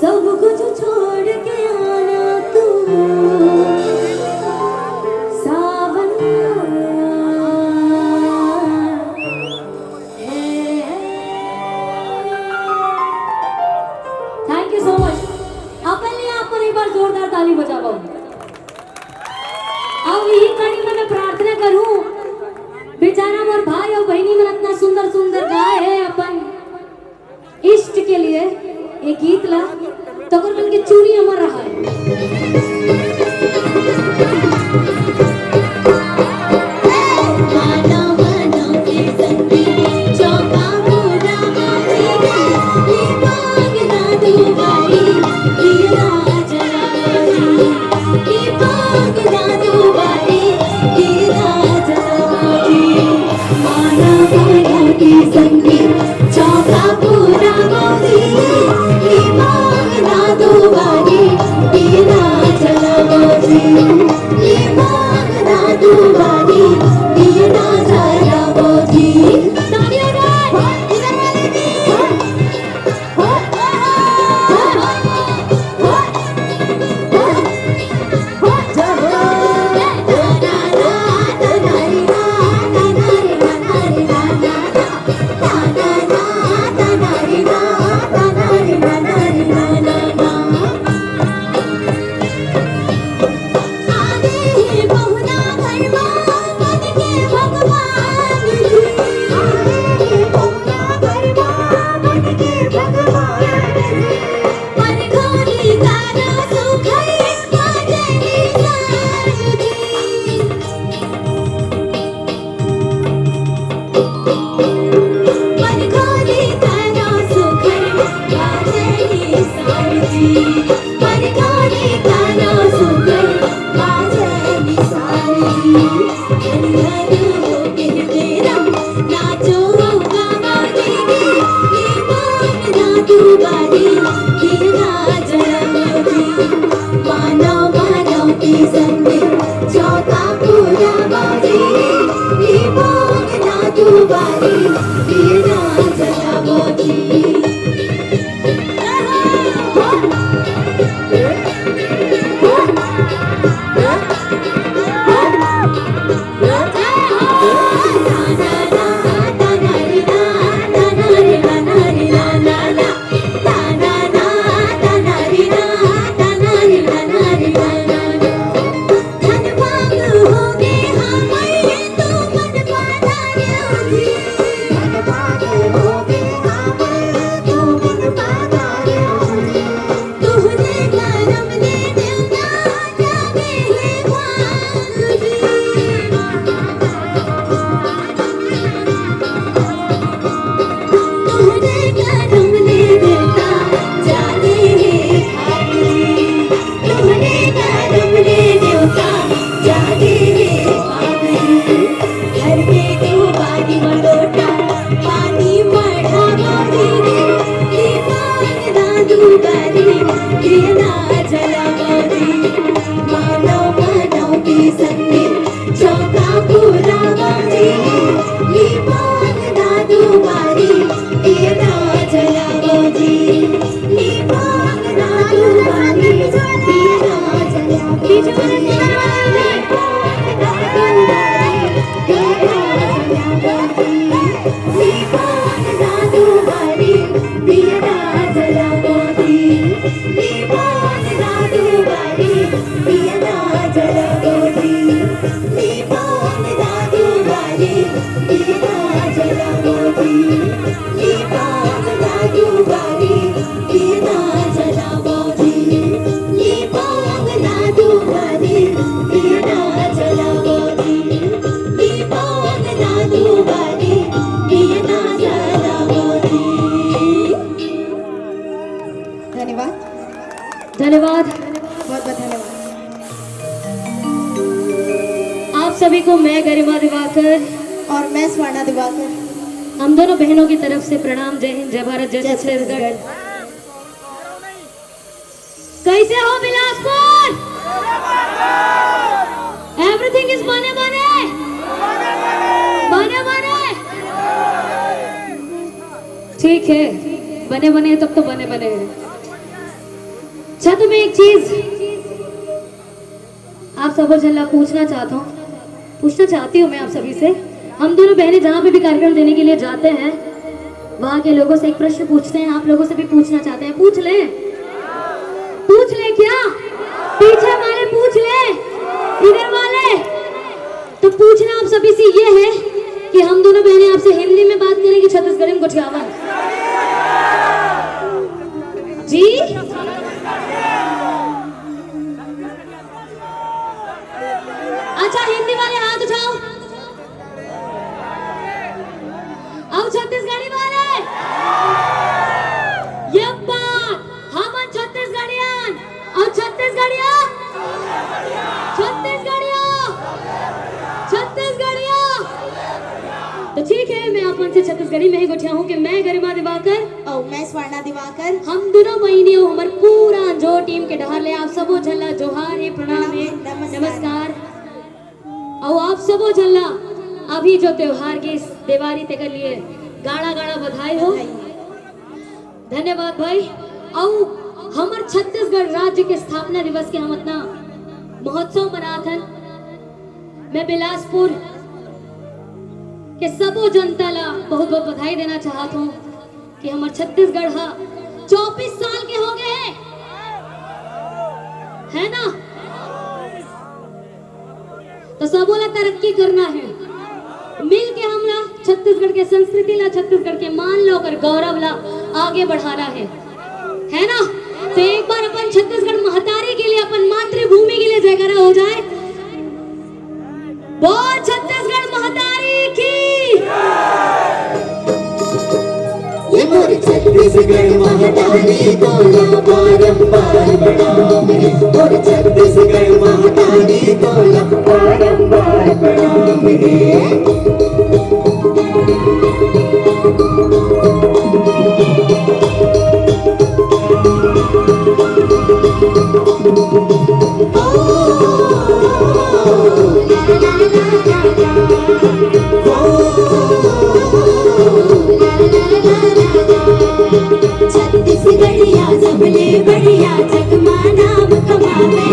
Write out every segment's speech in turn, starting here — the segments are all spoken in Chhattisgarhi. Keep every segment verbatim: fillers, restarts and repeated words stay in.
सब कुछ छोड़ के आना तू सावन। Thank you so much. अपन लिए आप मन एक बार जोरदार ताली बजावव। अब यही कड़ी में मैं प्रार्थना करूं, बेचारा मोर भाई और बहनी मन संगी चौका पूरा बाजी, लीबांग ना दुबारी, दिया जला बाजी, लीबांग ना दुबारी, दिया जला बाजी। तालियां बजाओ, इधर वाले भी। धन्यवाद। धन्यवाद। बहुत बहुत धन्यवाद। आप सभी को मैं गरिमा दिवाकर और मैं स्वर्णा दिवाकर, हम दोनों बहनों की तरफ से प्रणाम। जय हिंद, जय भारत, जय छत्तीसगढ़। कैसे हो बिलासपुर? Everything is बने बने, बने बने। ठीक है, बने बने, तब तो बने बने हैं। अच्छा, तो मैं एक चीज आप सबो झन ला पूछना चाहता हूँ, पूछना चाहती हूँ मैं आप सभी से। हम दोनों बहनें जहाँ पे भी कार्यक्रम देने के लिए जाते हैं, वहाँ के लोगों से एक प्रश्न पूछते हैं, आप लोगों से भी पूछना चाहते हैं। पूछ लें, पूछ लें क्या? पीछे वाले पूछ लें, इधर वाले। तो पूछना आप सभी से ये है कि हम दोनों बहनें आपसे हिंदी में बात करें कि छत्तीसगढ़ी में कुछ गावा जी? अच्छा, हिंदी वाले हाथ उठाओ। अब छत्तीसगढ़ी वाले, ये बात, हम छत्तीसगढ़ियन और छत्तीसगढ़िया, छत्तीसगढ़िया, छत्तीसगढ़िया। तो ठीक है, मैं आप मन से छत्तीस करी मैं ही गोठियाहूँ कि मैं गरिमा दिवाकर अउ मैं स्वर्णा दिवाकर। हम दुनों बहिनी अउ हमर पूरा अंजोर टीम के डहर ले आप सबो झन ला जोहार हे, प्रणाम हे, नमस्कार। नमस्कार। अउ आप सबो झन ला अभी जो त्योहार के इस देवारी तेकर लिए गाड़ा गाड़ा बधाई हो। बधाई हो। धन्यवाद भाई। अउ हमर छत्तीसगढ़ राज्य के स्थापना दिवस के हम अतना महोत्सव मनात हन। मैं बिलासपुर के सबो जनता ला बहुत बहुत बधाई देना चाहत हूँ कि हमर छत्तीसगढ़ हा चौबीस साल के हो गए हे, है ना? तो सबो ला तरक्की करना हे, मिल के हमला छत्तीसगढ़ के संस्कृति ला, छत्तीसगढ़ के मान ला, ओकर गौरव ला आगे बढ़ाना हे, है ना? तो एक बार अपन छत्तीसगढ़ महतारी के लिए, अपन मातृभूमि के लिए जयकारा हो जाए। बोल छत्तीसगढ़ महतारी की। ये मोर छत्तीसगढ़ महतारी तोला बारंबार प्रणाम हे। मोर छत्तीसगढ़ महतारी तोला बारंबार प्रणाम हे। छत्तीसगढ़िया सबले बढ़िया जग मा नाम कमावे।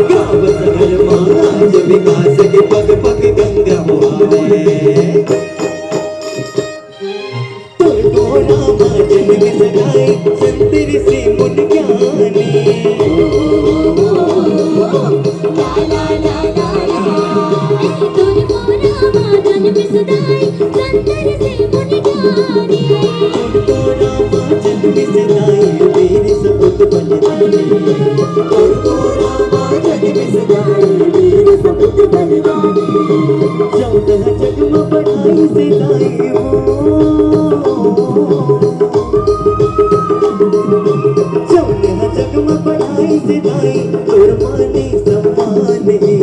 गाँव शहर मा आज विकास के पग पग गंगा बहावे। टोटोरा मा जन्म सगाई संत ऋषि मुनि ज्ञानी। जग में बढ़ाई से दाई तोर माने सम्मान हे।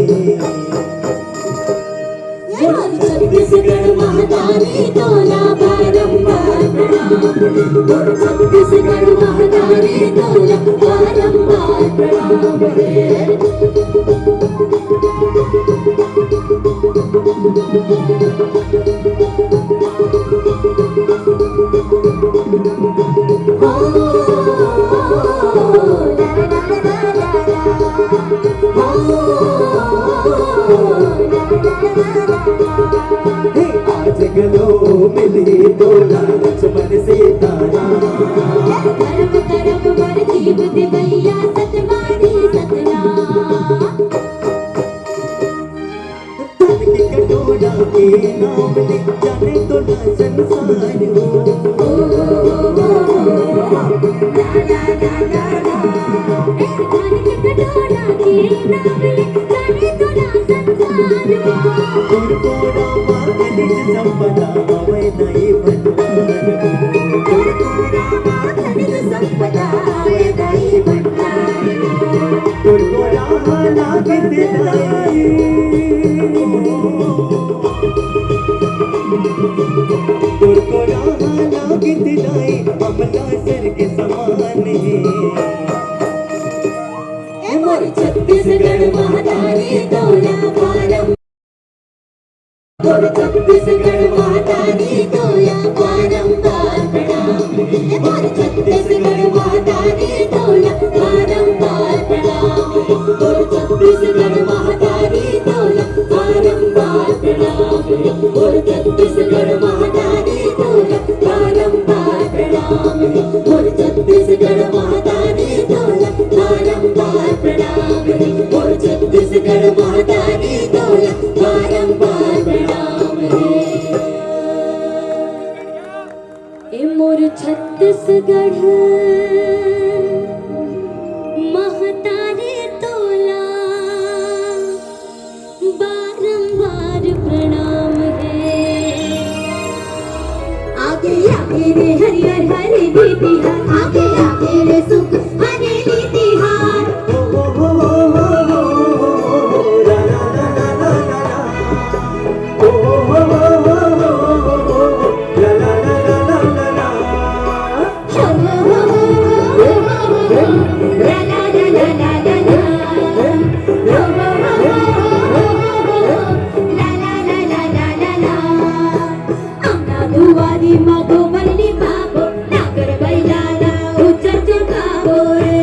छत्तीसगढ़ महतारी तोला बारंबार प्रणाम। छत्तीसगढ़ महतारी तोला बारंबार प्रणाम। आज गलो मिली तोला लक्ष्मण सीताराम। धर्म करम बर जीव देवैया सतवारी सतनाम। धन के कटोरा के नाम ले जाने तो ना संसार हो। धन के कटोरा के नाम ले जाने तो ना संसार हो। कोरा मा खनिज संपदा हवे नहीं भंडार हो। कोरा मा खनिज संपदा हवे नहीं भंडार हो। कोरा लागत दाई। कोरा लागत दाई, अमला स्वर्ग समान हे। ए मोर छत्तीसगढ़ महतारी तोला बारम। मोर छत्तीसगढ़ महतारी तोला बारंबार प्रणाम। मोर छत्तीसगढ़ महतारी तोला बारंबार प्रणाम। मोर छत्तीसगढ़ महतारी तोला बारंबार प्रणाम। मोर छत्तीसगढ़ महतारी तोला बारंबार प्रणाम। मोर छत्तीसगढ़ महतारी तोला बारंबार प्रणाम। मोर छत्तीसगढ़ महतारी तोला बारंबार प्रणाम। ए मोर छत्तीसगढ़ महतारी तोला बारंबार प्रणाम हे। आगे आगे रे हरियर हरे दीदी हा, आगे आगे रे सुख हरे दीदी हा। ओ हो हो हो हो हो हो, ला ला ला ला ला ला ला। ओ हो हो हो हो हो हो, ला ला ला म गोबर लिपाबो, नांगर बइला ला उचर चकाबो रे।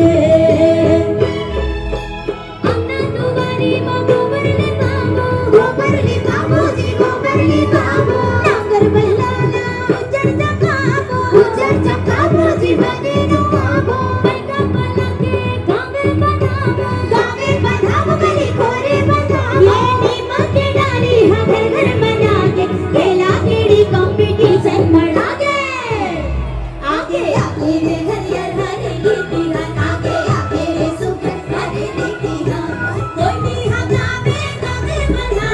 अंगना दुवारी म गोबर लिपाबो, गोबर लिपाबो जी, गोबर लिपाबो। नांगर बइला ला उचर चकाबो, उचर चकाबो जी, बने नुआबो। पैका पला के गाँवे बंधाबो, गाँवे बंधाबो, गली खोरे बंधाबो। ये नीम के डारी ह घर घर मना के, खेला खेड़ी competition मना के। आगे आगे रे हरियर हरियर गीतिया, आगे आगे रे सुघर हरियर गीतिया। कोई भी हंगामे गावे मना,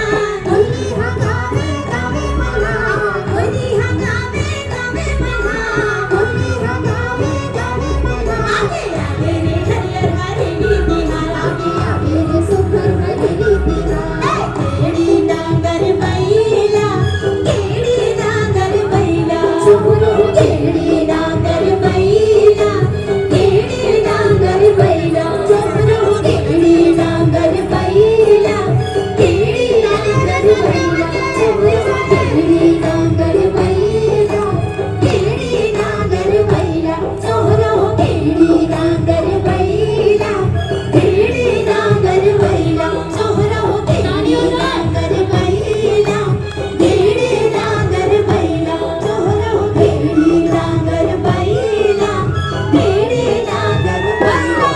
कोई भी हंगामे गावे मना, कोई भी हंगामे गावे मना, कोई भी हंगामे गावे मना। आगे आगे रे हरियर हरियर गीतिया, आगे आगे रे सुघर हरियर गीतिया। ए, केड़ी डांगर बइला, केड़ी डांगर बइला, केड़ी डांगर बइला, केड़ी डांगर बइला, केड़ी डांगर बइला, केड़ी डांगर बइला, केड़ी डांगर बइला। केड़ी नांगर बइला, छोरो केड़ी नांगर बइला, केड़ी नांगर बइला, छोरो केड़ी नांगर बइला, केड़ी नांगर बइला, छोरो केड़ी नांगर बइला, केड़ी नांगर बइला।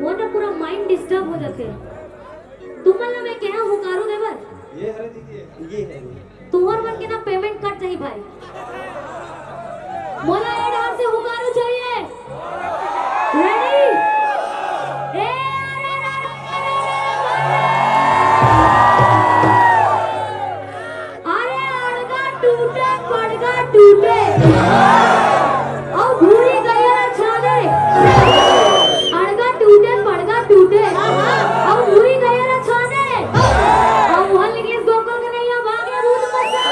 मोर ना पूरा mind disturb हो जाथे। तुमन ला मैं केहा हुकारू देवर? ये हरे दीदी, ये है। तुहर मन के ना payment कट जाही भाई। मोला ए डहर से हुकारू चाहिए। Ready? ए, अरे, अरे, अरे, अरे, अड़गा टूटे, पड़गा टूटे। अउ भूरी गया छाने। अड़गा टूटे, पड़गा टूटे। अउ भूरी गया छाने। अउ वहाँ निकले गोकुल कन्हैया भाग रे भूत बचा।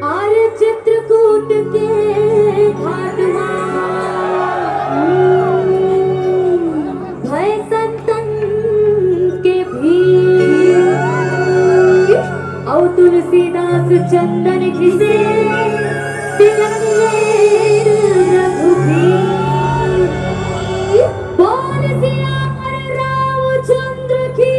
अरे चित्रकूट के घाट मा भय संतन के भीड़, अउ तुलसीदास चंदन घिसे तिलक लेन रघुबीर। बोल सियावर रामचंद्र की।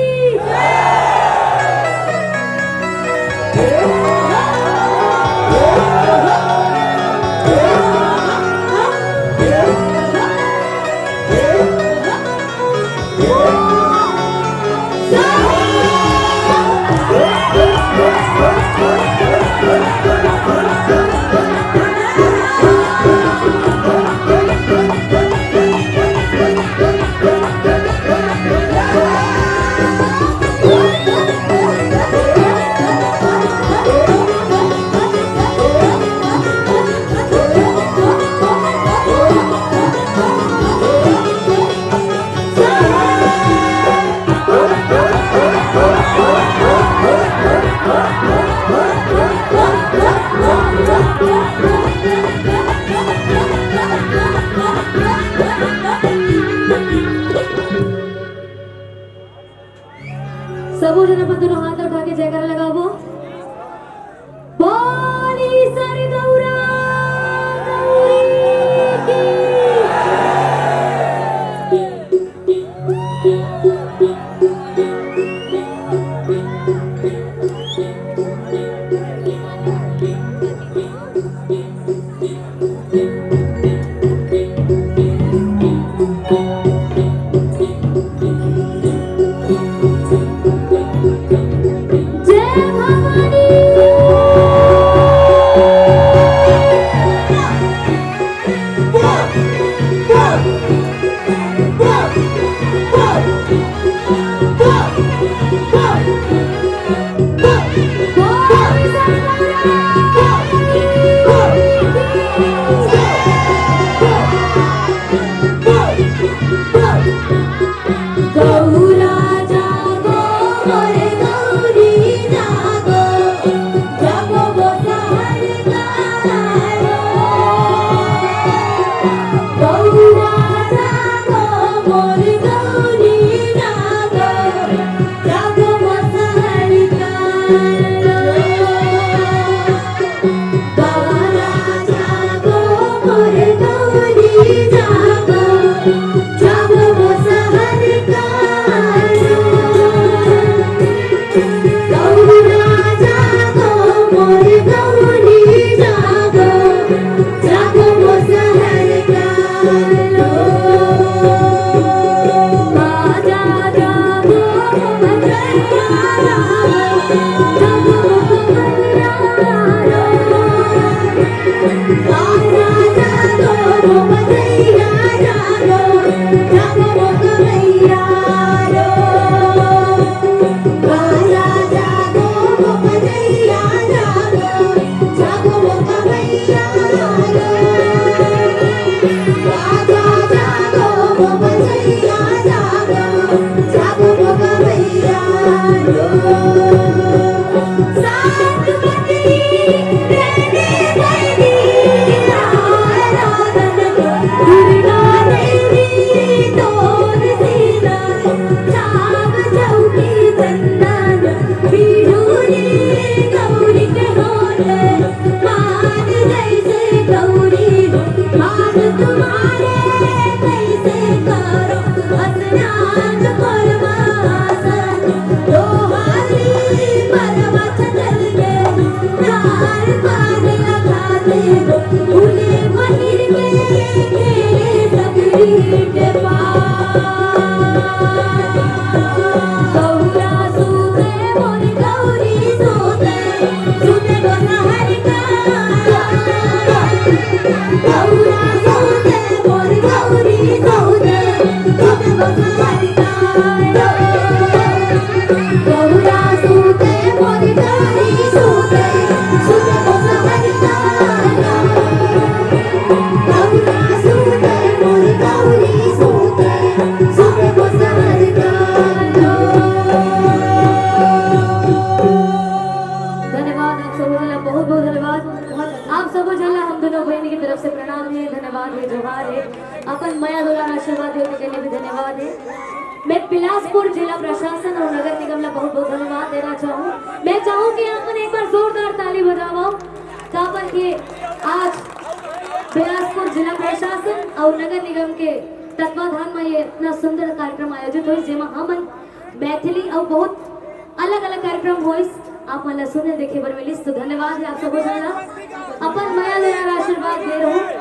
सबो झन अपन दोनों हाथ ला उठा के जयकारा लगाबो। बोली सर गौरा गौरी की। जय भवानी। गौरा जागो मोरे गौरी जागो, जागो वो सहर कालो। गौरा जागो मोरे गौरी जागो, जागो वो सहर कालो। गौरा जागो मोर गौरी जागो, जागो वो सहर कालो। गौरा जागो मोर गौरी जागो, जागो वो सहर कालो। धन्यवाद आप सबो झन ला, बहुत बहुत धन्यवाद। आप सबो झन ला हम दोनों बहिनी के तरफ से प्रणाम हे, धन्यवाद हे, जोहार हे। अपन मया दुलार आशीर्वाद देवे के लिए भी धन्यवाद हे। मैं बिलासपुर जिला प्रशासन और नगर निगम ला बहुत बहुत धन्यवाद देना चाहूँ। मैं चाहूँ कि आप मन एक बार जोरदार ताली बजावव, काबर के आज बिलासपुर जिला प्रशासन और नगर निगम के तत्वाधान में ये इतना सुंदर कार्यक्रम आयोजित होइस, जेमा हमन मैथिली और बहुत अलग-अलग कार्यक्रम होइस, आप मन ला सुने देखे बर मिलिस। तो धन्यवाद हे आप सबो झन ला, अपन मया दुलार आशीर्वाद दे रहू।